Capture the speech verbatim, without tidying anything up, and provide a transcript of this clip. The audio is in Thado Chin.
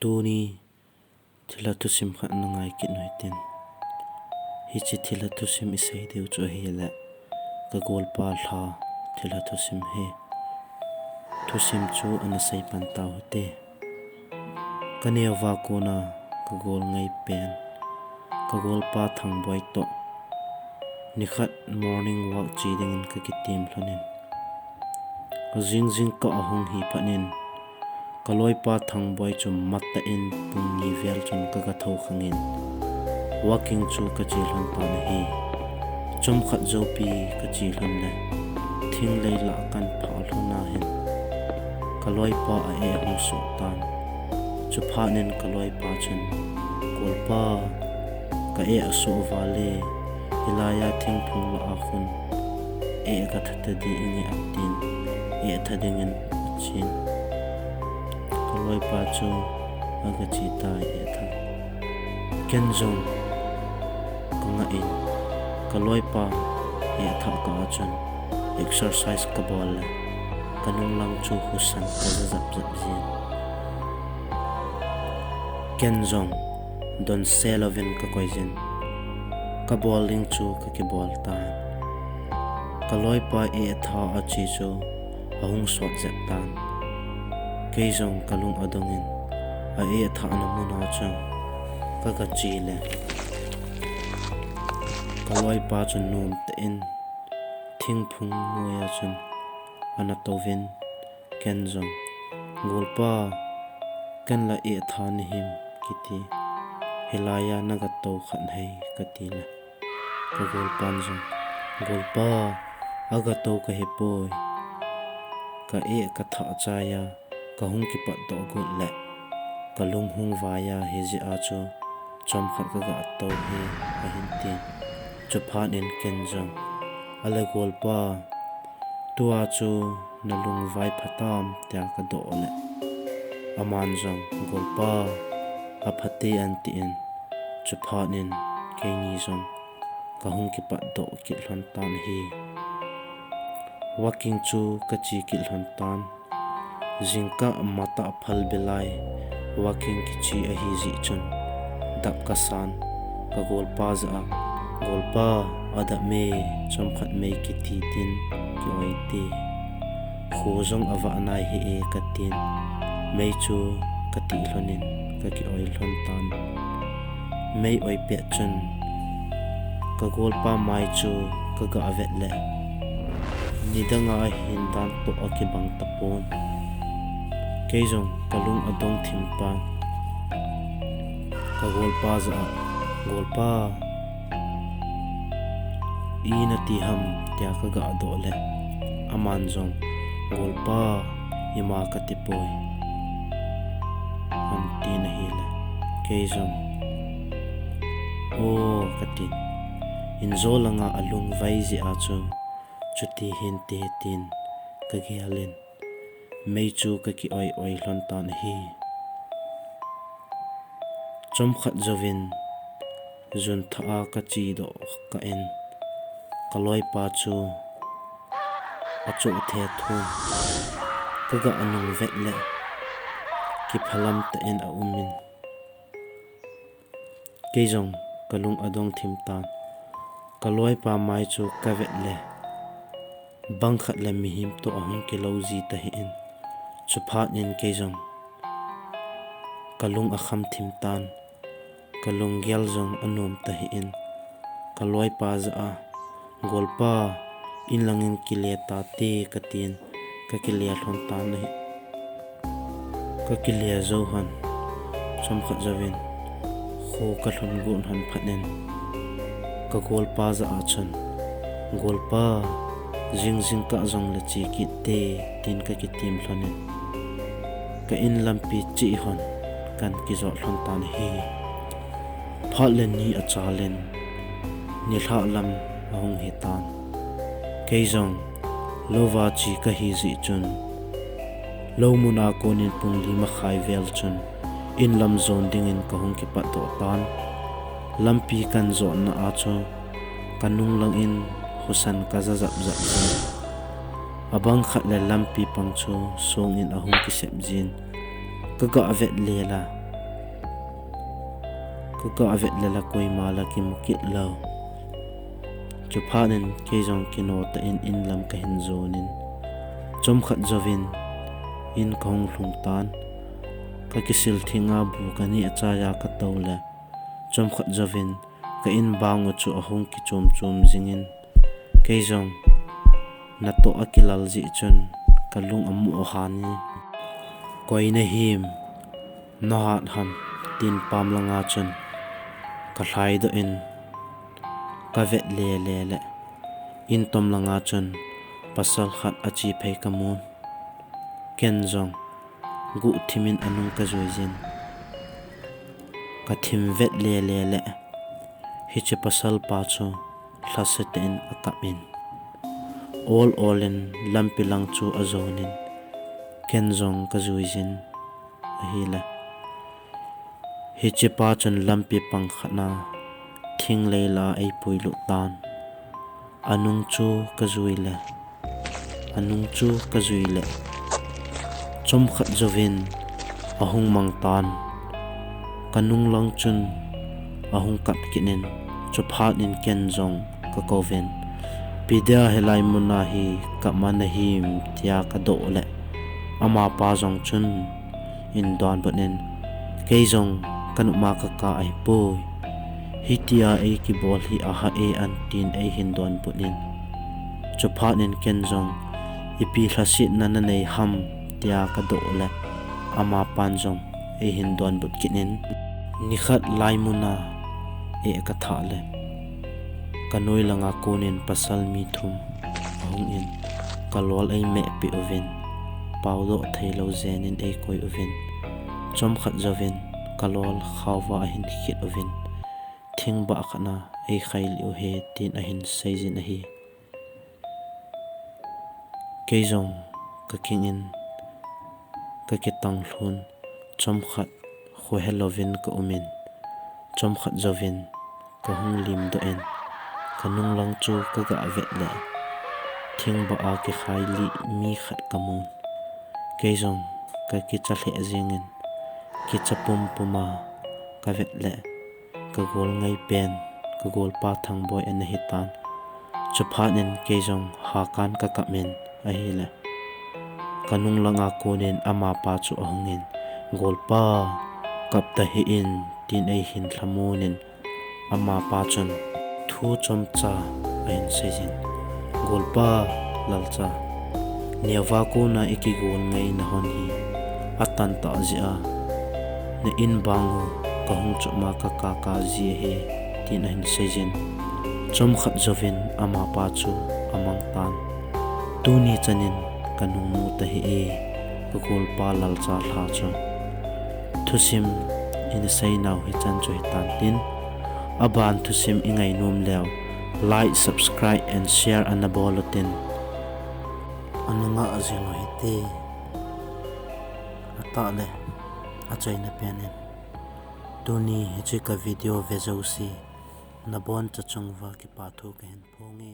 Tuni thilha thusim khat na ngai kit u hitin. Hiche thilha thusim isei diu chu ahile, ka golpa lha thilha thusim hi. Thusim chu ana sei pan tau hite. Ka neo va kona ka gol ngei pen, ka golpa Thangboi toh nikhat morning walk che dingin ka kitem lhonin, ka jing jingkah ahung hi phatnin, ka loipa Thangboi chu matah in pung ni vel chun ka ga thou khangin, walking chu ka che lhon tan ahi. Chomkhat joupi ka che lhon le, thinglei lah kan phah lhon ahin, ka loipa a-eh ahung soh tan. Chuphat in ka loipa chun, "Golpa, ka-eh asoh vale, hilaiya thingphung lah a khun eh ka tha ta ding ahi," atin, eh tha dingin achen. Ka loipa chu aga che tai eh tha. Ken jong ka ngah in, ka loipa eh thah kah a chun exercise ka bol le, ka nunglang chu husan ka ja jap jap jin. Ken jong donse louvin ka koi jin, ka bol ding chu ka kibol tan. Ka loipa eh tha a che chu ahung sot jep tan. Kei jong ka lung adongin, a-eh thahna mun a chun ka ga che le, ka loipa chu nom tah in thingphung noiya chun ana touvin, ken jong, "Golpa, ken la eh tha nahim," kiti. "Hilaiya na ga tou khat hai," ka ti le, ka golpan jong, "Golpa, aga tou ka hi poi. Ka-eh ka thah chaiya ka hung kipat doh got le, ka lung hung vaiya, hijeh a chu chomkhat ka ga tou hi," ahin tin. Chuphat in ken jong, "Ale golpa, tua chu na lung vai phatam," tia ka doh le, aman jong, "Golpa, apha te," ahin tin. Chuphat in keini jong ka hung kipat doh kit lhon tan ahi. Walking chu ka che kit lhon tan. Jingkah matah phal belai walking kiche ahi jeh chun, dap ka san, ka golpa jah a, "Golpa, adap me, chomkhat mei kiti tin ki-oi te. Kho jong avah nai hi e," ka tin. Mei chu ka tih lhonin ka ki-oi lhon tan. Mei oi pet chun ka golpa mai chu ka gah vet le, nidanga ahin dan toh akibang tapon. Kei jong ka lung adong thim tan. Ka golpa jah a, "Golpa, i nati ham?" tia ka gah doh le, aman jong, "Golpa, ima ka ti poi," ahin tin ahile, kei jong, "O," ka tin, injo langa alung vai jeh a chu chuti hinte tin ka gel in, mei chu ka ki-oi oi lhon tan ahi. Chomkhat jouvin jun thah a ka che doh kah in, ka loipa chu achoh the thun, ka gah nung vet le kiphalam tah in aumin, kei jong ka lung adong thim tan. Ka loipa mai chu ka vet le, bang khat le mihem toh ahung kilou ji tahih in, chuphat in kei jong ka lung akham thim tan, ka lunggel jong anom tahih in, ka loipa jah a, "Golpa, in langin kile tate," ka tin, ka kile lhon tan ahi. Ka kile jou lhon, chomkhat jouvin kho ka lhun got lhon phat in, ka golpa jah a chun, "Golpa, jing jingkah jongle che kit te," tin ka kitem lhonin, ka in lampi cheh lhon kan kijot lhon tan ahi. Phat le ni achal in, nilhah lam ahung hi tan. Kei jong louva che kahi jeh chun, lou mun a konin pung li makhai vel chun in lam jon dingin ka hung kipat doh tan. Lampi kan jotna a chu ka nunglang in husan ka ja jap jap jin. Abang khat le lampi pang chu song in ahung kisep jin. Ka gah vet le la, Ka ga vet le la koima la kimu kit lou. Chuphat in kei jong kino tah in in lam ka hin jon in, chomkhat jouvin in ka hung lhung tan. Ka kisil thing a bu ka neh chai a ka tou le, chomkhat jouvin ka in bang u chu ahung kichom chom jing in, kei jong natoh a kilal jeh chun ka lung amu ahan in, "Koi nahim, nahat ham?" tin pam langa chun ka lhai doh in, ka vet le le le, in tom langa chun pasal khat ache phei ka mun. Ken jong guh thim in anung ka jui jin, ka thim vet le le le, hiche pasal pa chu lhase tah in akap in, ol ol in lampi lang chu ajon in, ken jong ka jui jin ahile, hiche pa chun lampi pang khat na thinglei la eipui lut tan. Anung chu ka jui le, anung chu ka jui le, chomkhat jouvin ahung mang tan. Ka nung lang chun ahung kap kit in, chuphat in ken jong ka kouvin, "Ipi dia hilai mun a hi kap ma nahim?" tia ka doh le, amapa jong chun hin donbut in, "Kei jong ka nop ma ka kap ahipoi. Hitia ei kibol hi ahah e an," tin ei hin donbut in, chuphat in ken jong, "Ipi lhasetna na nei ham?" tia ka doh le, amapan jong ei hin donbut kit in, nikhat lai mun a eh ka thah le, ka noi langa kon in pasal mi thum ahung in, ka lol ei meh peh uvin, pao doh thei lou jen in ei koi uvin, chomkhat jouvin ka lol khao va ahin khit uvin, "Thingbah khat na ei khai lih u he," tin ahin sei jin ahi. Kei jong ka king in, ka kitang lhun, chomkhat khohe louvin ka um in, chomkhat jouvin ka hung lim doh in, ka nung lang chu ka ga vet le, thingbah a kikhai lih mi khat ka mun. Kei jong ka kicha lheh jing in, kicha pum pum a ka vet le, ka gol ngai pen, ka golpa Thangboi ana hi tan. Chuphat in kei jong hakan ka kap in ahile, ka nung langa kon in amapa chu ahung in, "Golpa, kap tahih in," tin ei hin lhamon in, amapa chun thu chomcha ahin sei jin, "Golpa, lalcha, neo va kon a i kigol ngai na hon hi atan tah jeh a, na in bang u ka hung chop ma ka kap kap ji ahi," tin ahin sei jin. Chomkhat jouvin amapa chu amang tan. Tuni chan in ka nung mu tahih e, ka golpa lalcha lha chu. Thusim ina sei nau hi chan chu hi tan tin, aban thusim i ngai nom leu, like, subscribe and share ana bol u tin. Ana ngah jing u hite. Atah le, achaina pen in, tuni hiche ka video ve jouse, na boncha chung uva kipa thu ka hin phong e.